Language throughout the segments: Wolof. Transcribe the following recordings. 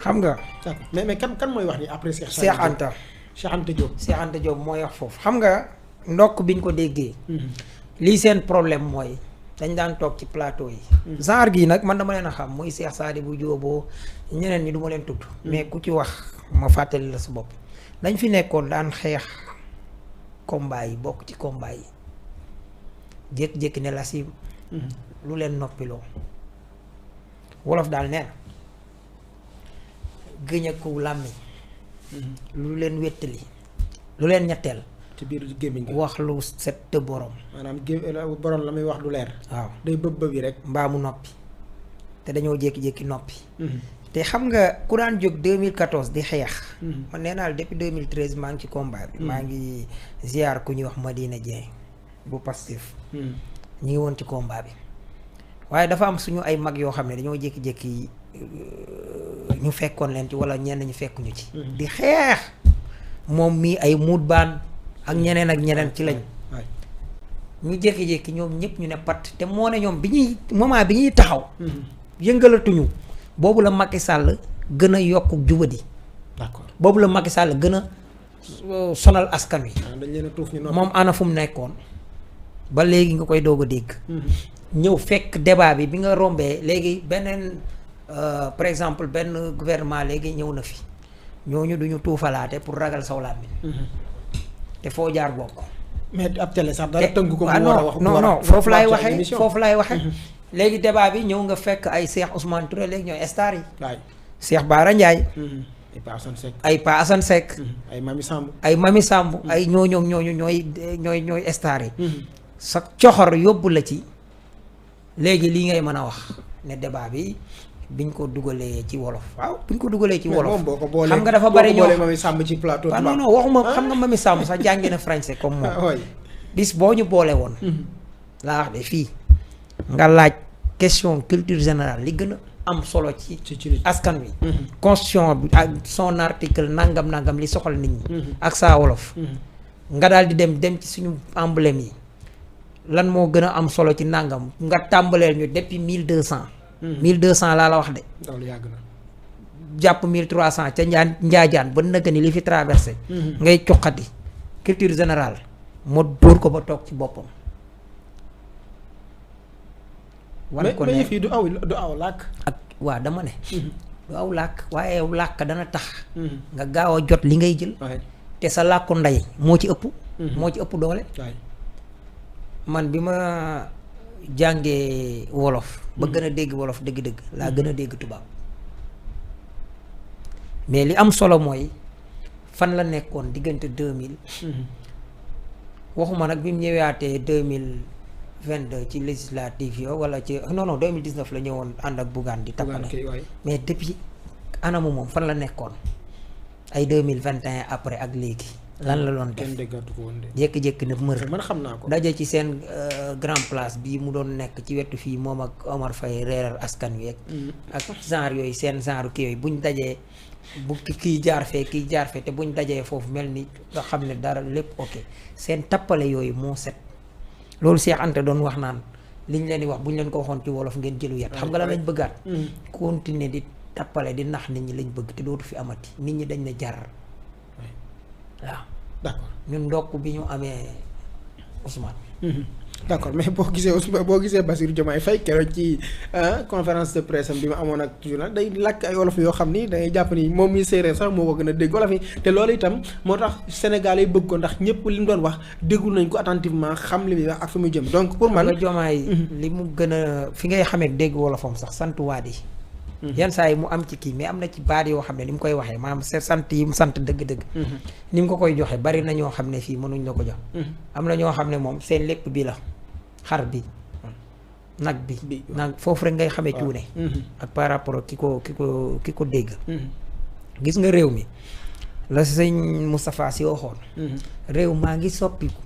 xam nga. d'accord mais kan mooy wax ni après Cheikh Anta. Cheikh Anta Diop. Cheikh Anta Diop mooy wax foofu. xam nga ndokk biñ ko déggee. lii seen problème mooy dañ daan toog ci plateau yi. genre gii nag man dama leen a xam muy Cheikh Sadibou Diop ñeneen ñi du ma leen tudd. mais ku ci wax ma fàttali la sa bopp. dañ fi nekkoon daan xeex combat yi bokk ci combat yi jékki-jékki ne la si lu leen noppiloo wolof daal nee na gëñ a ku làmmiñ lu leen wéttali lu leen ñetteel ci biir gémmiñ gi wax lu set te borom. maanaam borom la muy wax du leer. waaw day bëb yi rek. mbaa mu noppi te dañoo jékki-jékki noppi. te xam nga ku daan jóg 2014 di xeex. man nee naa la depuis 2013 maa ngi ci combat bi. maa ngi ziar ku ñuy wax Madina Dieng bu Pastef. ñi ngi woon ci combat bi waaye dafa am suñu ay mag yoo xam ne dañoo jékki-jékki ñu fekkoon leen ci wala ñenn ñu fekkuñu ci. di xeex moom mii ay muut baan ak ñeneen ak ñeneen ci lañ. ñu jékki-jékki ñoom ñëpp ñu ne pat te moo ne ñoom bi ñuy moment bi ñuy taxaw. yëngalatuñu. boobu la Macky Sall gën a yokk jubadi. d'accord boobu la Macky Sall gën a sonal askan wi. dañ leen a tuuf ñu noppi. moom ana fu mu nekkoon ba léegi nga koy doog a dégg. ñëw fekk débat bi nga rombee léegi beneen par exemple benn gouvernement léegi ñëw na fi ñooñu duñu tuufalaate pour ragal saw làmmiñ te foo jaar bokk. mais ab télé sax dara tënk ko. non foofu laay waxee léegi débat bi ñëw nga fekk ay Cheikh Ousmane Touré léegi ñooy star yi. waay Cheikh Bara Ndiaye. ay Pa Assane Seck. ay Pa Assane Seck. ay Mami Samb. ay Mami Samb. ay ñooñu ñooy star yi. sa coxor yóbbu la ci léegi lii ngay mën a wax ne débat bi biñ ko dugalee ci wolof. waaw biñ ko dugalee ci wolof. mais boo ko boolee xam nga dafa bari ñoo Mami Samb ci plateau. non waxuma xam nga Mami Samb sax jàngi na français comme moom. bis boo ñu boole woon. laa wax de fii. nga laaj question culture générale li gën a am solo ci askan wi. constitution bi ak son article nangam li soxal nit ñi. ak saa wolof. nga daal di dem ci suñu emblème yi lan moo gën a am solo ci nangam nga tàmbaleel ñu depuis 1200. 1200 laa la wax de. loolu yàgg na. jàpp 1300 ca njaajaan ba naka ni li fi traversé. ngay cuqati culture générale moo dóor ko ba toog ci boppam. wane ko ne mais fii du aw làkk. ak waa dama ne. du aw làkk waaye yow làkk dana tax. nga gaaw a jot li ngay jël. te sa làkku ndey moo ci ëpp. moo ci ëpp doole. man bi ma jàngee wolof. ba gën a dégg wolof dëgg-dëgg laa gën a dégg tubaab. mais li am solo mooy fan la nekkoon diggante 2000. waxuma nag bi mu ñëwaatee 2022 ci législative yo wala ci non 2019 la ñëwoon ànd ak Bougane di tappale mais depuis anamu moom fan la nekkoon ay 2021 après ak léegi lan la doon def jékki-jékki na mër man xam naa ko daje ci seen grand place bii mu doon nekk ci wetu fii moom ak Omar Faye reeral askan wi ak genre yooyu seen genre kii yooyu buñ dajee bu kii jaar fee te buñ dajee foofu mel ni nga xam ne dara lépp ok seen tappale yooyu moo set loolu Cheikh Anta doon wax naan liñ leen di wax buñ leen ko waxoon ci wolof ngeen jëlu yat xam nga la lañ bëggaat continuer di tappale di nax nit ñi lañ bëgg te dootu fi amati nit ñi dañ ne jar waaw d'accord ñun ndokk bi ñu amee Ousmane d'accord mais boo gisee Bassirou Diomaye Faye keroog ci conférence de presse am bi ma amoon ak journal day làkk ay wolof yoo xam ni dangay jàpp ni moom mi séeréer sax moo ko gën a dégg wolof yi te loolu itam moo tax Sénégal yi bëgg ko ndax ñëpp li mu doon wax déglu nañ ko attentivement xam li muy wax ak fi muy jëm donc pour man Diomaye li mu gën a fi ngay xamee dégg wolofam sax sant waat yi yenn saa yi mu am ci kii mais am na ci baat yoo xam ne ni mu koy waxee maanaam sant yi mu sant dëgg-dëgg ni mu ko koy joxe bari na ñoo xam ne fii mënuñ la ko jox am na ñoo xam ne moom seen lépp bi la xar bi nag bi nag foofu rek ngay xamee cuune ak par rapport ak ki ko dégg gis nga réew mi la sëñ Moustapha Sy waxoon réew maa ngi soppiku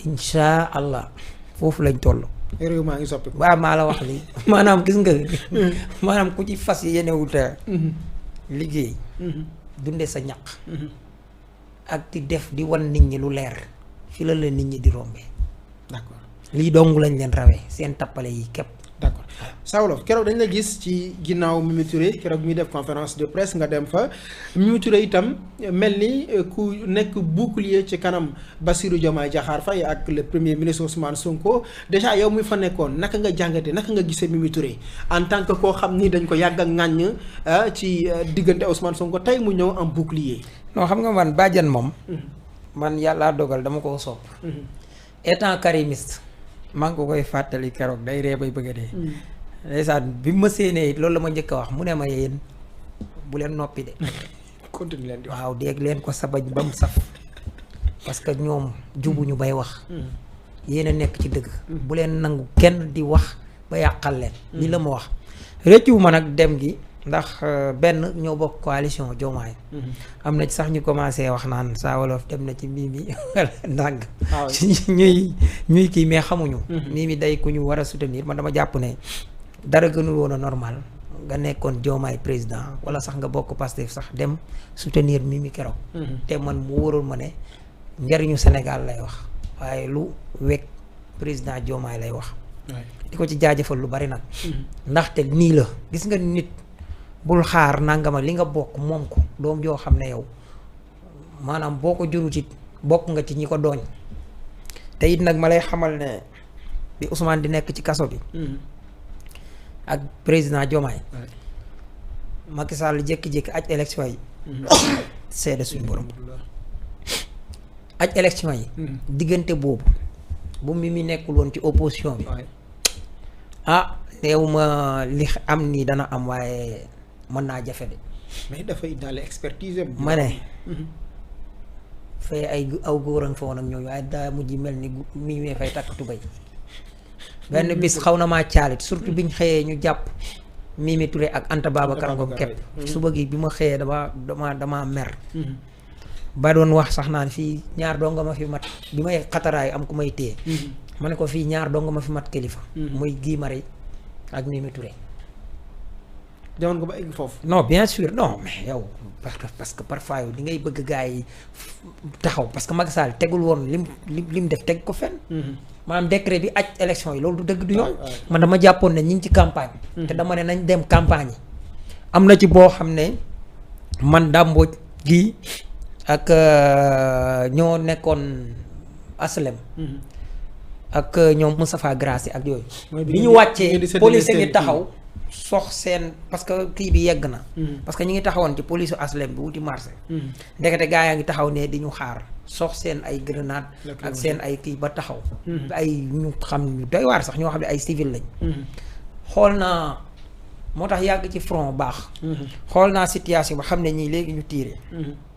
insha allah foofu lañ toll réew maa ngi soppiku waaw maa la wax lii maanaam gis nga maanaam ku ci fas yéene wuta liggéey dunde sa ñaq ak di def di wan nit ñi lu leer fi la nit ñi di rombee d'accord lii dong lañ leen rawee seen tappale yi képp d'accord Sa Wolof keroog dañ la gis ci ginnaaw Mimi Touré keroog muy def conférence de presse nga dem fa Mimi Touré itam mel ni ku nekk bouclier ci kanam Bassirou Diomaye Diakhar Faye ak le premier ministre Ousmane Sonko déjà yow mi fa nekkoon naka nga jàngate naka nga gisee Mimi Touré en tant que koo xam ni dañ ko yàgg a ŋàññ ci diggante Ousmane Sonko tey mu ñëw en bouclier. non xam nga man bàjjan moom. man yàlla dogal dama koo sopp. étant karimiste maa ngi ko koy fàttali keroog day ree bay bëgg a dee. ndeysaan bi ma séenee loolu la ma njëkk a wax mu ne ma yéen bu leen noppi de. continue leen di wax waaw dégg leen ko sabañ ba mu saf. parce que ñoom jubuñu bay wax. yéen a nekk ci dëgg. bu leen nangu kenn di wax ba yàqal leen. li la ma wax rëccu ma nag dem gi. ndax benn ñoo bokk coalition Diomaye. am na ci sax ñu commencé wax naan Sa Wolof dem na ci Mimi wala ndànk. ñuy kii mais xamuñu. Mimi day ku ñu war a soutenir man dama jàpp ne dara gënul woon a normal nga nekkoon Diomaye président wala sax nga bokk Pastef sax dem soutenir Mimi keroog. te man mu wóorul ma ne njariñu Sénégal lay wax waaye lu wekk président Diomaye lay wax. di ko ci jaajëfal lu bari nag. ndaxte nii la gis nga nit. bul xaar nangama li nga bokk moom ko doom joo xam ne yow maanaam boo ko jurutit bokk nga ci ñi ko dooñ te it nag ma lay xamal ne bi Ousmane di nekk ci kaso bi ak président Diomaye Macky Sall jékki-jékki aj élection yi seede suñu borom aj élection yi diggante boobu bu Mimi nekkul woon ci opposition bi neew ma li am nii dana am waaye mën naa jafe de. mais dafay daal expertise ma ne. fay ay aw góor fa woon ak ñooñu waaye daa mujj mel ni Mimi fay takk tubay benn bis xaw na maa caalit surtout biñ xëyee ñu jàpp Mimi Touré ak Anta Babacar Ngom képp. suba gi bi ma xëyee dama mer. ba doon wax sax naan fii ñaar doo nga ma fi mat bi may xataraay am ku may téye. ma ne ko fii ñaar doo nga ma fi mat kilifa. muy Guy Marius ak Mimi Touré. demoon nga ba egg foofu. non bien sûr non mais yow parce que parfois yow di ngay bëgg gars yi taxaw parce que Macky Sall tegul woon lim def teg ko fenn. maanaam décret bi aj élection yi loolu du dëgg du yoon. man dama jàppoon ne ñi ngi ci campagne. te dama ne nañ dem campagne yi. am na ci boo xam ne man dàmbooj gi ak ñoo nekkoon aslem ak ñoom Moustapha Grassi ak yooyu. bi ñu wàccee police ngi taxaw. sox seen parce que kii bi yegg na. parce que ñu ngi taxawoon ci police aslem bi wuti marché. ndekete gaa yaa ngi taxaw ne di ñu xaar sox seen ay grenade ak seen ay kii ba taxaw. ay ñu xam ñu doy waar sax ñoo xam ne ay civil lañ. xool naa moo tax yàgg ci front baax. xool naa situation ba xam ne ñii léegi ñu tiire.